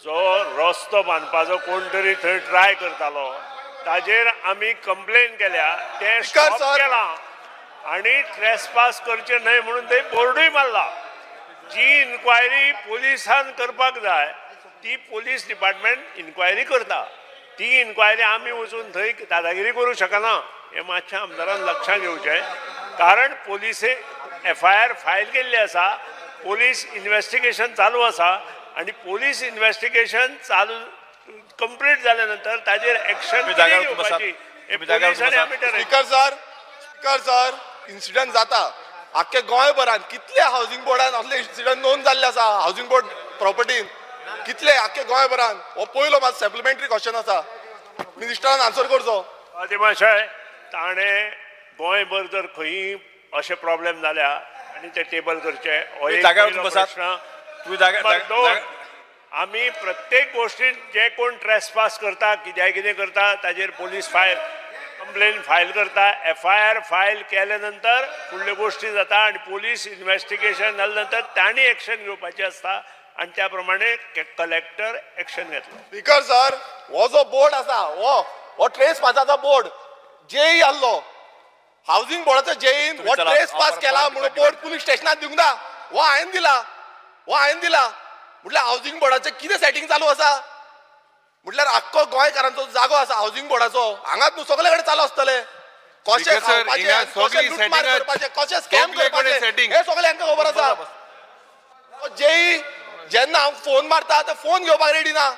जो रस्तो बांदपाचो कोण तरी थंय ट्राय करतालो, ताजेर आमी कंप्लेन केल्या, तें Speaker, stop sir. केलां आनी ट्रेसपास करचें न्हय म्हणून थंय बोर्डूय मारला. जी इन्क्वायरी पुलिसान करपाक जाय ती पुलीस डिपार्टमेंट इन्क्वायरी करता. ती इन्क्वायरी आमी वचून थंय दादागिरी करूंक शकना, हें मातशें आमदारान लक्षांत घेवचें, कारण पुलिसे एफआयआर फायल केल्ली आसा, पोलीस इन्वेस्टिगेशन चालू आसा आनी पोलीस इन्वेस्टिगेशन चालू कंप्लीट जाल्या नंतर ताजेर एक्शन तुम्ही जाग्यार वचून बसात. घेवपाची हें तुम्ही जाग्यार वचून पुलिसांनी बसात. आमी ठरयलें. Speaker sir, speaker sir, incident जाता आख्खे गोंयभरान. कितले हावसिंग बोर्डान असले इन्सिडंट नोंद जाल्ले आसा? हावसिंग बोर्ड प्रॉपर्टीन कितले आख्खे गोंयभरान? हो पयलो म्हाजो सप्लिमेंटरी क्वेश्चन आसा, मिनिस्टरान आन्सर करचो. माशय ताणें गोंयभर जर खंयी अशे प्रॉब्लेम जाल्या आनी ते टेबल करचे, हो तुम्ही एक जाग्यार पयलो वचून बसात. प्रश्न. तुम्ही जाग्यार नंबर जाग्यार- दोन, जाग्यार- आमी प्रत्येक गोष्टीत जे कोण ट्रेसपास करता, कित्याय कितें करता, ताजेर पोलीस फायल कंप्लेन फायल करता. एफआयआर फायल केल्या नंतर फुडल्यो गोश्टी जाता आनी पोलीस इन्वेस्टिगेशन जाल्या नंतर तांणी एक्शन घेवपाची आसता आनी त्या प्रमाणे कलेक्टर एक्शन घेतलो. स्पीकर सर, हो जो बोर्ड आसा, हो हो ट्रेस पासाचो बोर्ड जेई आहलो हावसिंग बोर्डाचो जेईन हो चला, ट्रेस पास हांव केला परत म्हणून बोर्ड पुलीस स्टेशनात दिवंक ना. हो हांवें दिला, हो हांवें दिला. म्हटल्यार हावसिंग बोर्डाचें कितें सेटींग चालू आसा? म्हटल्यार आख्खो गोंयकारांचो जागो आसा हावसिंग बोर्डाचो, हांगाच न्हू, सगळे कडेन चालू आसतलें. कशें Speaker sir, खावपाचें हिंगा आनी कशें सगळी लुटमार setting करपाचें, कशें स्कॅम सगळे कडेन करपाचें setting. हें सगळें हांकां खबर आसा. जेई जेन्ना हांव फोन मारता ते फोन घेवपाक रेडी ना.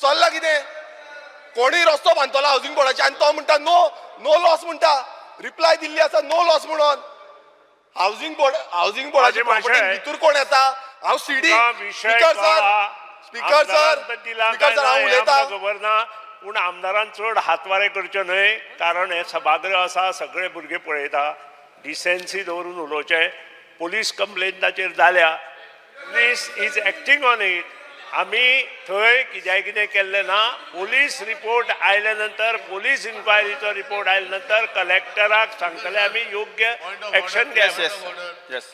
चल्ला कितें? कोणूय रस्तो बांदतलो हावसिंग बोर्डाचे आनी तो म्हणटा नो नो लॉस म्हणटा. रिप्लाय दिल्ली आसा नो लॉस म्हणून. हावसिंग बोर्ड, हावसिंग बोर्डाची म्हाजे प्रॉपर्टी माशे. भितूर कोण येता? हांव सीडी तुका विशय स्पीकर सर, कळ्ळा. स्पीकर सर, आमदारान दिला स्पीकर काय सर, ना हांव हें उलयतां. आमकां खबर ना, पूण आमदारान चड हातवारे करचे न्हय, कारण हें सभागृह आसा, सगळे भुरगे पळयता. डिसेन्सी दवरून उलोवचें. पोलीस कंप्लेन ताचेर जाल्या, police is acting on it. आमी थंय कित्याय कितें केल्लें ना. पोलीस रिपोर्ट आयल्या नंतर, पोलीस इन्क्वायरीचो रिपोर्ट आयल्या नंतर कलेक्टराक सांगतले आमी योग्य एक्शन घे. Yes yes yes.